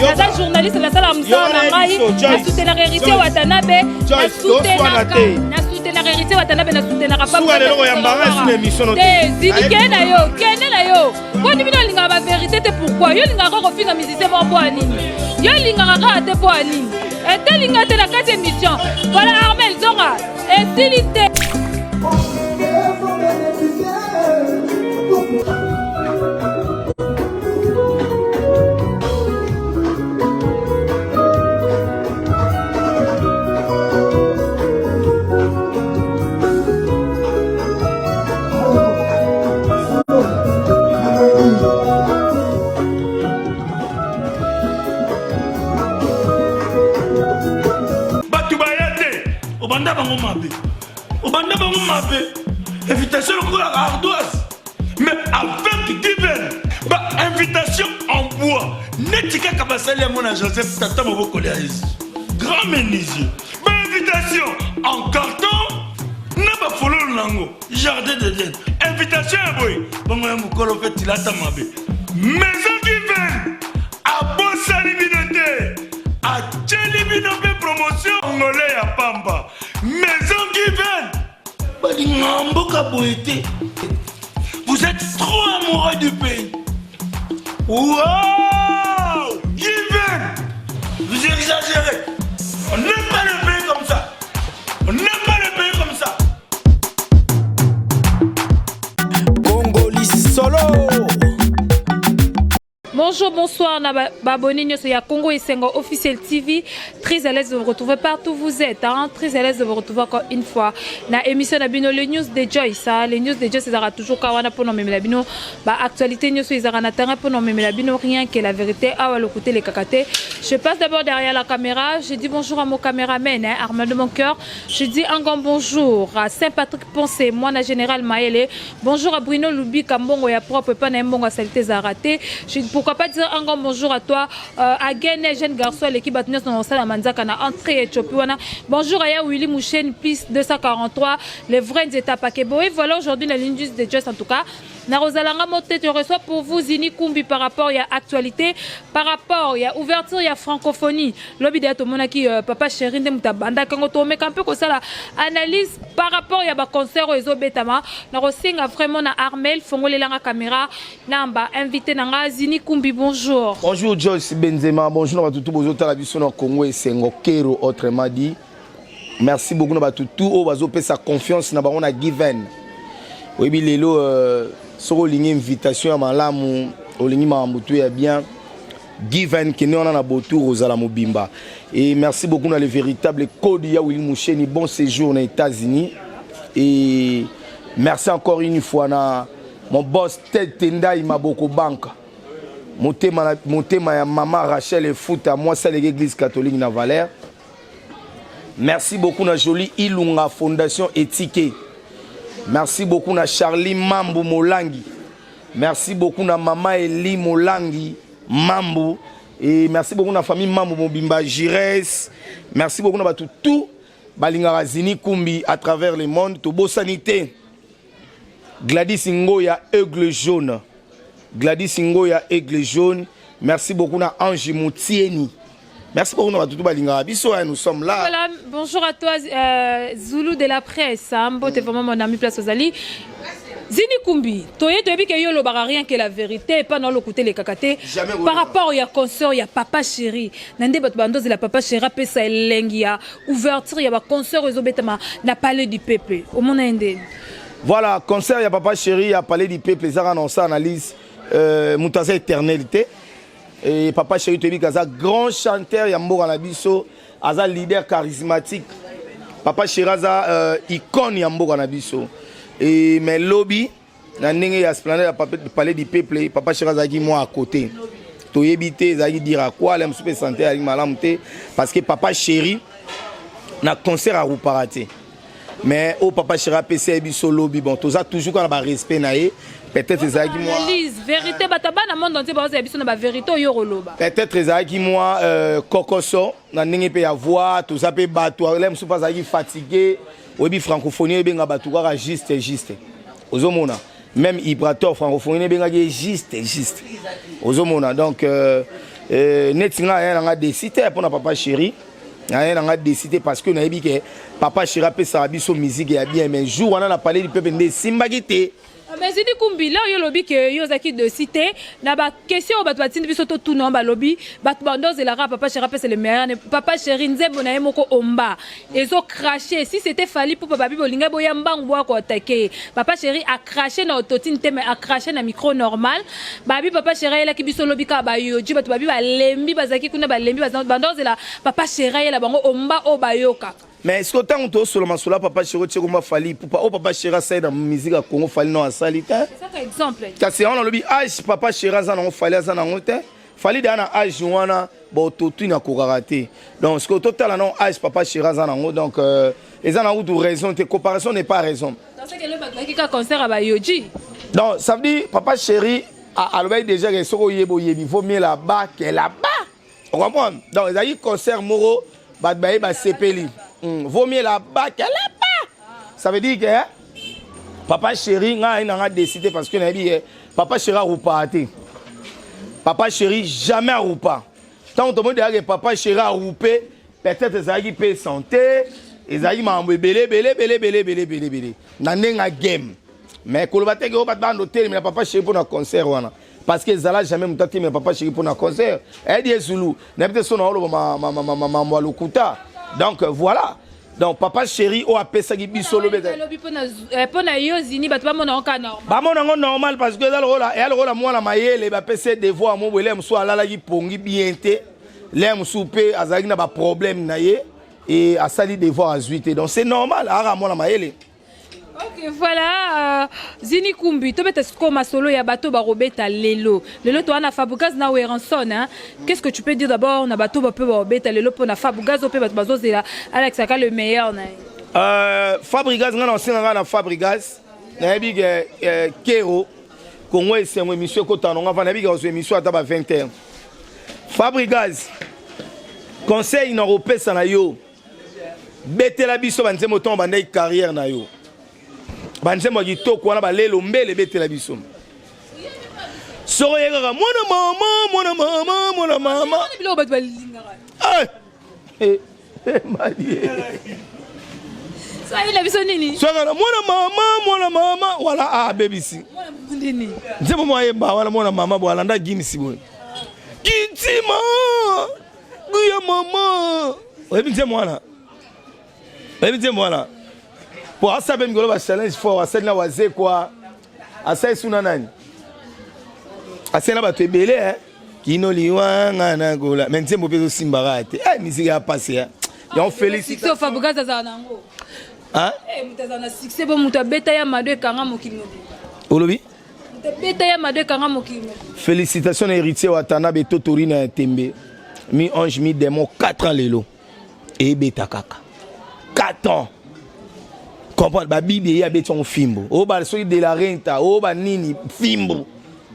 Naza journaliste, nasalaka mosala na ngai, nasoutenaka Héritier Watanabe, nasoutenaka Héritier Watanabe, nasoutenaka te. Zidi, kende na yo, kende na yo. Boni bino olingaka baverité te? Pourquoi yo olingaka kaka kofinga musicien moko? Mpo ya nini yo olingaka kaka te? Mpo ya nini etelinga te na kati émission? Voilà, Armel, zonga, esili te. Bato baya te, obanda bango mabe, obanda bango mabe. Invitation lokola ardoise, mais avec Given, ba invitation en bois neti kaka basali yango na Joseph, tata mobokoli ya Yesu, grand menuisier. Ba invitation en carton na bafololo nango, jardin d'Eden. Invitation ya boye bongo ya mokolo mpe tilata mabe. Maison Given abosani bino te, atieli bino mpe promotion ngole ya pamba. Maison Given balingaka mboka boye te. Vous êtes trop amoureux du pays. Wow! Given, vous exagérez. On n'aime pas le pays comme ça, on n'aime pas le pays comme ça. Congoli solo. Bonjour, bonsoir, na abonné nyonso ya Congo Esengo Officiel TV. Très à l'aise de vous retrouver partout où vous êtes. Hein? Très à l'aise de vous retrouver encore une fois. Na émission na bino, le news de Joyce. Hein? Les news de Joyce, ezara toujours kawana pour nous la bino. Ba actualité nyonso ezara na terrain pour nous la bino, rien que la vérité. Awa lokuta elekaka te. Je passe d'abord derrière la caméra. Je dis bonjour à mon caméraman, hein, Armand de mon cœur. Je dis un grand bonjour à Saint-Patrick Poncé, moi, général Maële. Bonjour à Bruno Loubi Kambongo ya propre, pas na mbongo salité raté. Je pourquoi pas dire un grand bonjour à toi à Gene, jeune garçon, l'équipe bato nyonso na sala manzaka na entrée Éthiopie wana. Bonjour à ya Willy Mouchen plus 243, les vrais états Pakebo. Et voilà, aujourd'hui la ligne de Joyce, en tout cas na Rosalanga Mote, je reçois pour vous Zini Kumbi par rapport ya actualité, par rapport ya ouverture ya francophonie. Lobi de tomonaki papa chéri nde muta banda kango, tomeka mpe kosala analyse par rapport ya baconcert oyo ezobetama. Na kosenga vraiment na Armel fongolelanga caméra na ba invité na nga Zini Kumbi. Bonjour. Bonjour Joyce Benzema, bonjour na bato tu bozotala biso na Congo Esengo Kero, autrement dit. Merci beaucoup na bato tu oyo bazopesa confiance na bango na Given. Oyebi lelo soki olingi invitation ya malamu, olingi makambo tu ya bien, Given, kende wana na botour ozala mobimba. Et merci beaucoup na le véritable code ya Willy Moucheni, bon séjour na États-Unis. Et merci encore une fois na mon boss Ted Tendai Maboko Banka. Motema, motema ya mama Rachel Efuta, mwasi aleki église catholique na Valère. Merci beaucoup na Jolie Ilunga Fondation Etike. Merci beaucoup na Charlie Mambu Molangi. Merci beaucoup na mama Eli Molangi Mambu. Et merci beaucoup na famille Mambu Mobimba Gires. Merci beaucoup na bato tout balingaka Zini Kumbi à travers le monde. Tobosani te. Gladys Ngoya Aigle Jaune. Gladys Ngoya Aigle Jaune. Merci beaucoup na Ange Moutieni. Merci beaucoup na bato tout balingaka biso, hein, nous sommes là. Voilà, bonjour à toi Zulu de la presse, hein, mbote vraiment mon ami place ozali. Zini Kumbi, toye toyebi ke yo olobaka rien que la vérité, epa na olokuta elekaka te. Jamais. Par rapport ya concert ya papa chéri, na nde bato bandozela papa chéri apesa elengi ya ouverture ya baconcert ezobetama na Palais du Peuple, omona ye ndeni? Voilà, concert ya papa chéri ya Palais du Peuple ezaka na osala analyse. Moto aza éternel te. Et papa chéri, toyebi ke aza grand chanteur ya mboka na biso, aza leader charismatique. Papa chéri aza icône ya mboka na biso. Et mais lobi na ndenge ya esplanade ya Palais du Peuple, papa chéri azalaki mwa à côté. Toyebi te ezalaki dire à quoi. Le mosusu mpe santé azalaki malamu te, parce que papa chéri na concert arupaka te. Mais oyo papa chéri apesi ye biso lobi, bon, toza toujours kaka na barespect na ye. Peut-être ezalaki mwa Analyse vérité, bato bana monde entier bazozela biso na bavérité oyo koloba. Peut-être ezalaki mwa kokoso na ndenge mpe ya voix. Toza mpe bato, le mosusu mpe azalaki fatigué. Oyebi francophonie ebenga bato kaka juste juste. Ozomona même Ibrator, francophonie ebengaki ye juste juste. Ozomona donc Neti nga aya nanga desi te mpona papa chéri, naye nanga desi te parce que nayebi ke papa chéri apesaka biso musique ya bien, mais jour wana na Palais du Peuple nde esimbaki te. Mais Zidi Kumbi, là oyo olobi ke yo ozalaki desi te, na baquestion oyo bato batindi biso totuna, balobi bato bandozelaka papa chéri apesa le meilleur. Papa chéri, nzembo na ye moko Omba ezocrache. Si c'était Fally Ipupa, babi bolingai boya mbangu boya koattaquer ye. Papa chéri acrache na autotune te, mais acrache na micro normal. Babi papa chéri ayelaki biso lobi kaka bayoji. Bato babi balembi, bazalaki kuna, balembi, bandozela papa chéri ayela bango Omba oyo bayokaka. Mais est ce que ntango tosola masolo ya papa chéri, otie komba Fally Ipupa, oyo papa chéri asali na musique ya Congo, Fally no asali te? Ezaka exemple. Kasi yango nalobi, âge papa chéri aza nango, Fally aza nango te. Fally deya na âge wana, baototuni akokaka te. Donc ce que totala nango, âge papa chéri aza nango, donc eza na kutu raison te. Comparaison n'est pas raison. Bazalaki kaka concert ya bayoji. Donc ça veut dire papa chéri alobaki déjà ke soki oyebi, oyebi, vaut mieux là-bas que là-bas, ocomprendre? Donc ezalaki concert moko bato baye basepeli. Vaut mieux là-bas que là-bas, ça veut dire que papa chéri, ngai ayi nanga décidé parce que nayebi ke papa chéri arupaka te. Papa chéri jamais arupa. Ntango tomoni deyake papa chéri arupe, peut-être ezalaki mpe santé, ezalaki makambo ebele ebele ebele ebele ebele ebele ebele na ndenge ya game. Mais koloba te ke oyo bato bando otelemela papa chéri mpo na concert wana, parce que ezala jamais moto atelemela papa chéri mpo na concert. Eyedi ezulu, nayebi te so na oloba mambo ya lokuta. Donc voilà, donc papa chéri oyo apesaki biso lobi. Alobi mpo na yo Zini, bato bamona yango kaka normal. Bamona yango normal parce que eza lokola, eya lokola mwana mayele bapesi ye devoir mo boye. Le mosusu alalaki pongi bien te, le mosusu mpe azalaki na baproblème na ye e asali devoir, azwi te. Donc c'est normal, aka mwana mayele. Ok, voilà, Zini Kumbi, tobeta sikoyo masolo ya bato bakobeta lelo. Lelo toza na Fabregas na Werrason, hein. Qu'est-ce que tu peux dire d'abord na bato bape bakobeta lelo mpo na Fabregas mpe bato bazozela alakisaka le meilleur na ye? Fabregas, ngai na osenga ngai na Fabregas, nayebi ke kero Kongo Esengo émission ekotana nonga va, nayebi ke kozwa émission ata ba 20 heures. Fabregas, conseil na kopesa na yo, betela biso banzembo ntongo bandaki carrière na yo, banzembo ya kitoko wana, balelo mbele, betela biso. Soko ye kaka mwana mama, mwana mama, mwana mama. Biloko bato balingaka. Ah! Eh, eh, mali. So ayela biso nini? Soko na mwana mama, mwana mama wala abebisi. Mwana nini? Nzembo mwa yemba wana, mwana mama bo alanda gimisi boye, kintima ya mama. Oyebi nzembo wana? Oyebi nzembo wana? Po asala mpe mikolo bachallenge fort, asali na Wazekwa, asali suna nani, asali na bato ebele, eh? Kino liwanga na gola, mais nzembo mpe ezosimbaka te. Eh, misiki ya pasi yango. Félicité Fabregas, azala nango. Moto azala na succès bo moto abeta ya mado ekanga mokili mobimba. Olobi? Moto abeta ya mado ekanga mokili mobimba. Félicitation na Héritier Watanabe, totorina ya tembe, mi ange mi démon. 4 ans lelo eyebeta kaka 4 ans, comprendre babibi eye abeti yango fimbo oyo ba soki de la renta oyo banini fimbo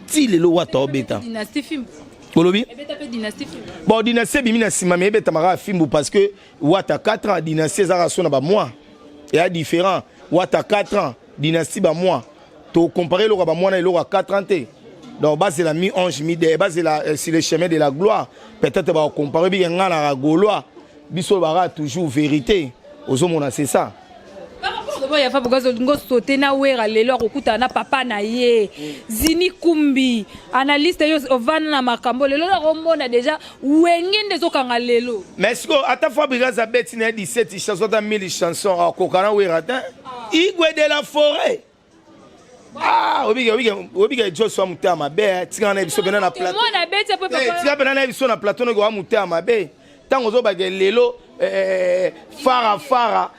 ti lelo wata obeta. Dynastie fimbo. Olobi? Ebeta mpe Dynastie fimbo. Bon, Dynastie ebimi na nsima, me ebetamaka ya fimbo parce que wata 4 ans, Dynastie ezaka so na bamois eya différent. Wata 4 ans, Dynastie bamois, tocompare eloko ya bamwana, eloko ya 4 ans te. Donc bazela mi ange mi de bazela sur le chemin de la gloire, peut-être bakocompare bike. Nga na gaulois, biso baka toujours vérité, ozomona, c'est ça. Par rapport d'abord ya Fabregas, olingo sote na Wera lelo akokutana na papa na ye. Zini Kumbi, analyste, yo ovanda na makambo lelo, nakomona déjà Wenge nde ezokanga lelo. Mais sikoyo ata Fabregas abeti na ye 17 chanson, ata 1000 chanson, akoka na Wera te. Igwe de la forêt. Ah, obike obike obike, Joshua motema mabe, tikanga na biso pena na plateau. Mwana abeti apo. Papa tika pena na biso na plateau, noki wa motema mabe. Ntango ozobake lelo fara fara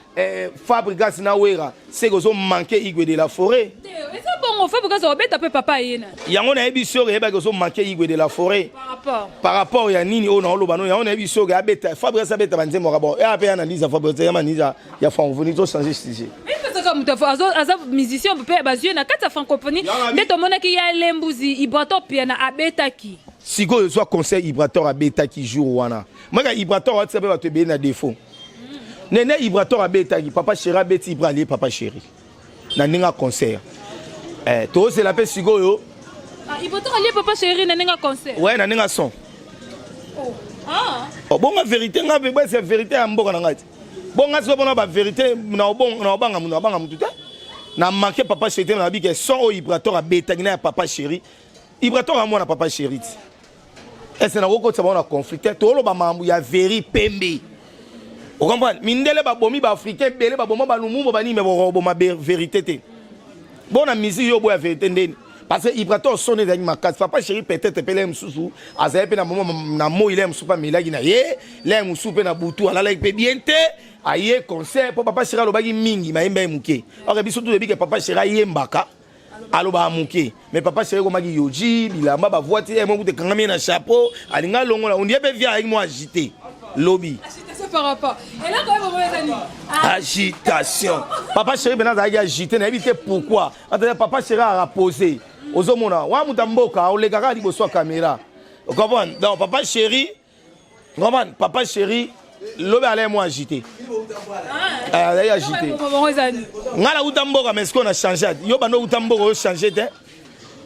Fabregas na Wera, seke ozomanke Igwe de la forêt. Eza bongo, Fabregas obeta mpe papa ye na. Yango nayebi soki eyebaki ozomanke Igwe de la forêt. Par rapport. Par rapport ya nini oyo naoloba no? Yango nayebi soki abeta, Fabregas abeta banzembo kaka. Bon, eya mpe analyse ya Fabregas, ya analyse ya francophonie, tochange sujet. Kaka moto aza musicien mpe bazwi na kati ya francophonie nde tomonaki ya lembuzi Ibrator Piana abetaki. Sikoyo ozwa conseil, Ibrator abetaki jour wana, moka Ibrator atika mpe bato ebele na défaut. Nene Ibrator abetaki, papa chéri abeti, Ibra alie papa chéri na ndenge ya concert. Tozela mpe sikoyo. Ibrator alie papa chéri na ndenge ya concert? Ouais, na ndenge ya son. Oh. Ah. Oh, bonga vérité nga mpe basi ya vérité ya mboka na ngai te bonga siko mpona bavérité na obanga mutu abanga mutu te na manke papa chéri te na bike son oyo ibrator abetaki na ya papa chéri ibrator amwana papa chéri ti ese nakokotisa bango na conflit te toloba makambo ya veri pembe ocomprendre mindele babomi baafricain ebele baboma balumumba banini me bokoboma vérité te bona musique yo oboya vérité ndeni parce que ibrator son ezalaki makasi papa chéri peut-être mpe leye mosusu azali mpe na moma na moi leye mosusu mpe amelaki na ye leye mosusu mpe na butu alalaki mpe bien te aye concert mpo papa chéri alobaki mingi mayemba ye moke ok biso toyebi ke papa chéri ayembaka alobaka moke mais papa chéri ekomaki yoji bilamba bavoiti ye moko ekangami ye na chapeau alingi alongola ondie mpe via ayaki mwa agité lobi agitation papa chéri mpena azalaki agité nayebi te pourquoi atala papa chéri arapose ozomona wa moto ya mboka oleka kaka liboso ya caméra ocomprendre donc papa chéri comprendre papa chéri lobi alai mwa agité azali agité ngai nauta mboka mais sikoyo na change yo banda outa mboka oyo change te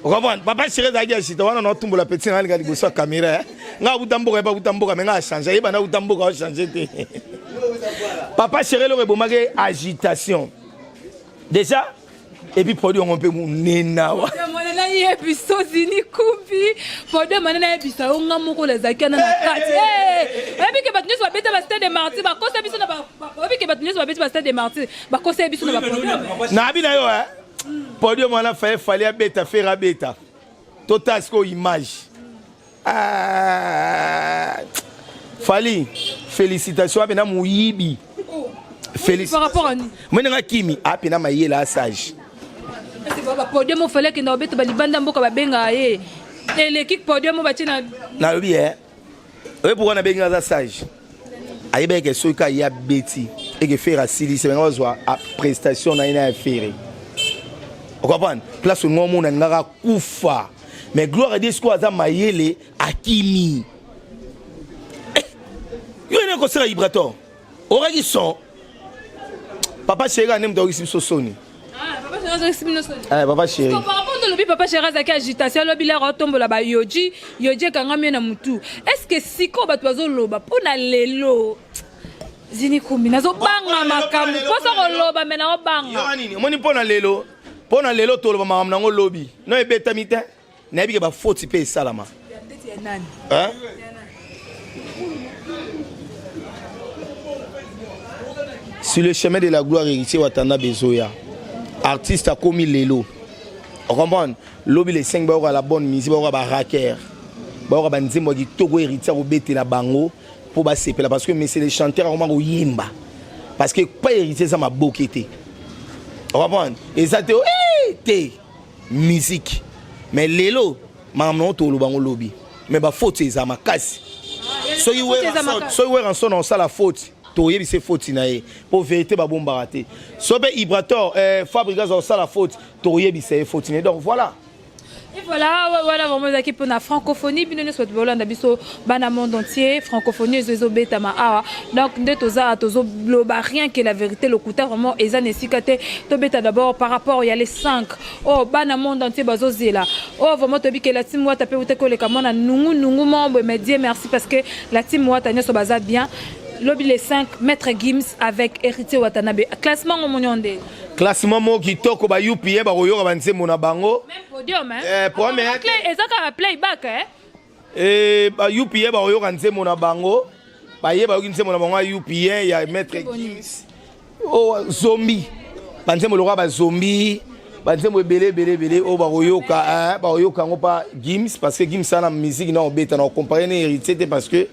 ocomprendre papa chéri ezalaki agité wana naotumbola petit ngai alinga liboso ya caméra ngai auta mboka ye auta mboka mais ngai achange ye banda auta mboka ochange te papa chéri eloko ebomaki agitation déjà et puis produit yango mpe monene awa mwana nayebisa ozini kumbi produit mwana nayebisa yo nga moko nazalaki wana na kati oyebi ke bato nyonso babeta ba stade de martyr bakosa biso na oyebi ke bato nyonso babeti ba stade de martyr bakosa biso na bapodium nayebi na yo podium wana faye fali abeta fere abeta totala sikoyo image ah, fali félicitation apena moyibi oh. nga kimi apena mayele asage podium ofali akenda kobeta balibanda mboka babengaka ye eleki podium batie na nalobi e oye pourkui nabengi aza sage ayebaki ke soki kaka ye abeti eke fere asilisi banga bazwa prestation na ye na ya fere ocomprendre place olingo omona ngaka kufa mais gloire à Dieu sikoyo aza mayele akimi eh, yo ene kosala vibrator okaki son papa chéri ane moto akokisi biso soni ah, papa chéri olobi papa chéri azalaki agitation alobi lere otombola bayoji yoji ekangami ye na motu est ce que sikoyo bato bazoloba mpo na lelo zini kumbi nazobanga makambo mposa koloba me naobanga nini omoni mpo na lelo mpo na lelo toloba makambo nango lobi no ebetami te nayebi ke bafoti mpe esalama sur le chemin de la gloire héritier watanabe ezoya artiste akomi lelo ocomprendre lobi le 5 bayoka la bonne musique bayoka baraker bayoka banzembo ya kitoko héritier akobetela bango mpo basepela parce que monsieur le chanteur akoma koyemba parce que pa héritier eza maboke te ocomprendre eza te eh, te musique mais lelo makambo nango toloba yango lobi mais bafaute eza makasi soki Werrason osala faute toyebisa faute na ye mpo vérité babombaka te so mpe ibrator eh, Fabregas osala faute toyebisa ye faute na ye donc voilà. Et voilà, voilà vraiment ezalaki mpona francophonie bino nyonso bato bolanda biso bana monde entier francophonie ezo ezobetama awa donc nde toza tozoloba rien que la vérité lokuta vraiment eza na esika te tobeta d'abord par rapport ya les 5 oyo bana monde entier bazozela oyo vraiment toyebi ke la team wata mpe utaki koleka mwana nungu nungu moko boye mais Dieu merci parce que la team wata nyonso baza bien lobi les 5 maître Gims avec Héritier Watanabe classement ngo moni onde classement moko kitoko ba UPA bakoyoka banzembo na bango même podium hein eh, problème eza kaka playback eh eh ba UPA bakoyoka nzembo na bango baye bayoki nzembo na bango ya UPA ya maître Gims oh zombie banzembo lokola bazombi banzembo ebele ebele ebele oyo bakoyoka bakoyoka yango mpa Gims parce que Gims ana musique na obeta na ocompare na héritier te parce que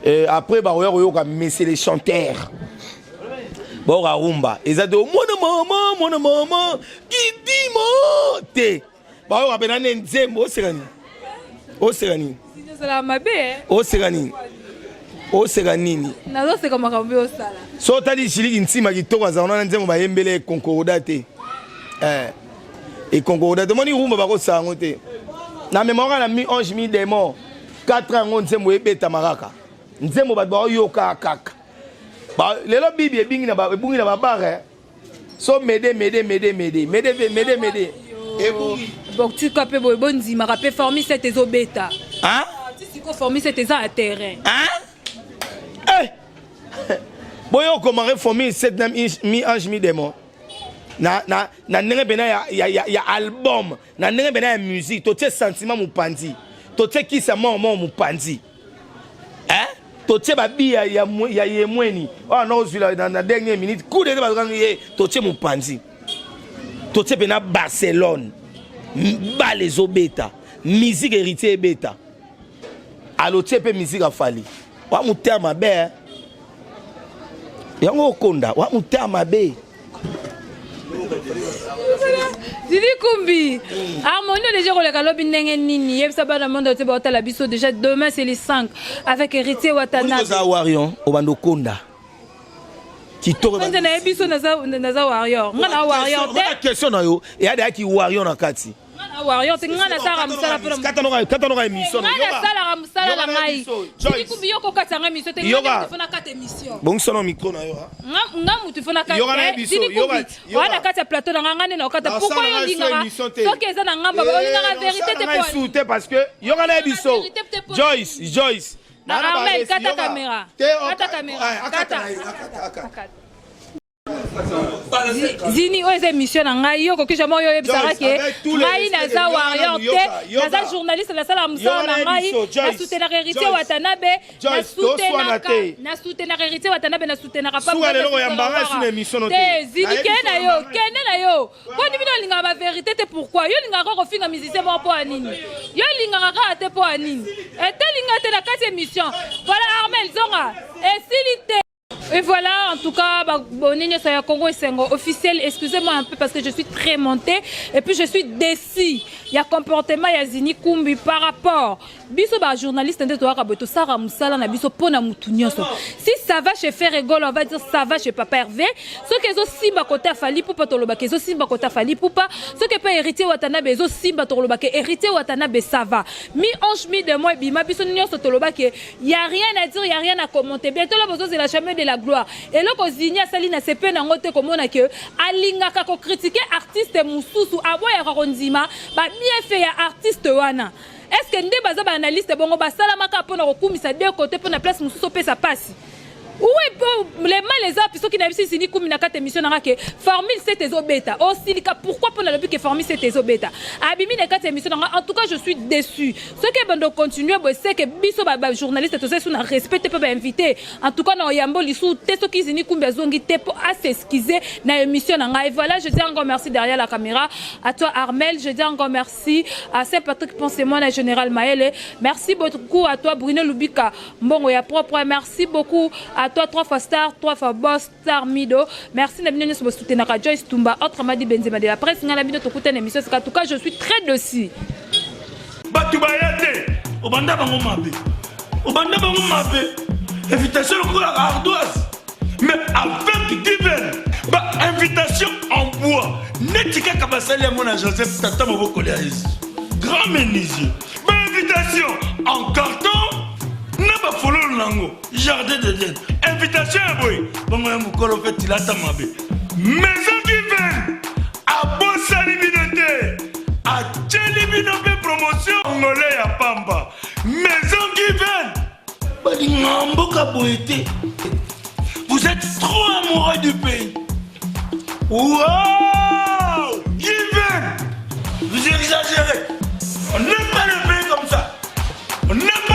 euh, après bakoya koyoka monsieur les chanteurs baoka rumba eza te mwana mama mwana mama kidimo te baoyoka mpena nde nzembo oseka nini oseka nini ozala mabe oseka nini oseka nini nazoseka makambo osala so otali shiliki ntima kitoko azala wana nzembo bayembele ekonkorda te ekonkorda te omoni rumba bakosala yango te na memaka na mi ange mi démon 4 yango nzembo ebetama kaka nzembo bato baoyoka kaka lelo bibi ebingi na ebungi na babare so mede mede mede mede mede mede mede ebungi botika mpe boye bondimaka mpe formi 7 ezobeta. Siko formule 7 eza ya terrain. Hein? Eh! Boyo komare formule 7 na mi ange mi démon. Na na na ndenge pena ya ya ya, ya album, na ndenge pena ya musique, totie sentiment mupanzi. Totie kisa mort mort mupanzi. Hein? Totie babi ya ya, ya yemweni. Oh non, zula na, na dernière minute, coup de bakangi ye, totie mupanzi. Totie pena Barcelone. Balle ezobeta. Musique héritier ebeta. Alotie mpe musique afali. Wa motema mabe. Eh? Yango okonda, wa motema mabe. Didi Kumbi, harmonie déjà koleka lobi ndenge nini? Yebisa bana monde entier baotala biso déjà demain c'est les 5 avec Héritier Watanabe. Oza warrior, obanda okonda. Kitoko. Nze na yebiso naza naza warrior. Nga na warrior te. Question na yo, eya deyaki warrior na kati. Nga na warrior te, nga nasalaka mosala mpona Kata noka émission. Nga nasalaka mosala na ngai. Didi Kumbi, yo kokatisa nga émission te, nga Yoka. mutu fona kata émission. Bongisa na micro na yo. Nga nga mutu fona kata. Yoka na yebiso, Didi yoka, Kumbi, yoka. wana kati ya plateau na nga, nga nde na okata. Na Pourquoi osala yo ngai so olingaka émission te. soki eza na ngamba olingaka vérité te ngai po su te parce que yoka na yebiso. Vérité te po- Joyce, Joyce. Na Na Armel, ba- kata yoka. caméra. Te, Kata caméra. Akata Kata. na ye, akata, akata. Zini, oyo eza émission na ngai, yo koki jamais oyo oyebisaka Joyce, ke avec tous les ngai respects, naza yoka warrior nanu, yoka, te, yoka. naza journaliste, nasala mosala Yoka na na ngai, yebiso, Joyce, nasoutenaka Héritier Joyce. Watanabe, Joyce, toswana te. nasoutenaka Héritier Watanabe, nasoutenaka Suka Papa, lelo nasoutenaka koyamba ngai Wara. su na émission no te. Te, Zini, Nayebi kende so na yo, yamba ngai. kende na yo. Mpo nini bino olingaka bavérité te? Pourquoi yo olingaka kaka kofinga musicien moko mpo ya nini? Yo olingaka kaka te mpo ya nini? Etelinga te na kati ya émission. Voilà, Armel, zonga, esili te. Et voilà, en tout cas, bah, bonne ya Congo Esengo officiel. Excusez-moi un peu parce que je suis très montée et puis je suis déçue. Il y a comportement ya Zini Kumbi par rapport. Biso ba journaliste nde toyaka boye, tosala mosala na biso mpo na mutu nyonso. Si ça va chez Ferre Gola, on va dire ça va chez Papa Hervé. Soki ezosimba côté Fally Ipupa, tolobaka ezosimba côté Fally Ipupa. Soki mpe Héritier Watanabe ezosimba, tolobaka Héritier Watanabe ça va. Mi ange mi démon ebima, biso nyonso tolobaka y a rien à dire, y a rien à commenter. Bientôt là bozozela chemin de la gloire. Eloko Zini asali na sepe nango te, komona ke alingaka kocritiquer artiste mosusu, aboyaka kondima babienfait ya artiste wana. Est ce que nde baza baanalyste bongo basalamaka mpona kokumisa deux côté, mpona place mosusu opesa pasi? Oui, po le mal eza pi. Soki nayebisi Zini Kumi na kati émission nanga ke formule 7 ezobeta, osilika. Pourquoi? Mpo nalobi ke formule 7 ezobeta, abimi na kati émission nanga. En tout cas, je suis déçu. Soki ebando continue boye, c'est que biso bajournaliste toza esu na respect te mpe bainvité. En tout cas, na oyambo lisusu te soki Zini Kumbi azongi te mpo as'excuse na émission na ngai. Voilà, je dis encore merci derrière la caméra à toi Armel, je dis encore merci à Saint Patrick Pensez-moi na Général Maele, merci beaucoup à toi Bruno Lubika Mbongo ya propre, merci beaucoup à toi trois fois star, trois fois boss, star Mido. Merci na bino nyonso bosoutenaka Joyce Tumba, autrement dit Benzema de la presse. Ngai na bino tokutana émission. En tout cas, je suis très déçu. Bato baya te, obanda bango mabe, obanda bango mabe. Invitation lokola ardoise, mais avec divin bainvitation en bois neti kaka basali yango na Joseph tata mobokoli ya Yesu, grand menuisier. Bainvitation en carton na bafololo nango, jardin d'Eden. Invitation ya boye bongo ya mokolo mpe tilata mabe. Maison Given abosani bino te, atieli bino mpe promotion ngole ya pamba. Maison Given balinga mboka boye te. Vous êtes trop amoureux du pays. Wow, Given, vous exagérez. On n'aime pas le pays comme ça, on n'aime pas.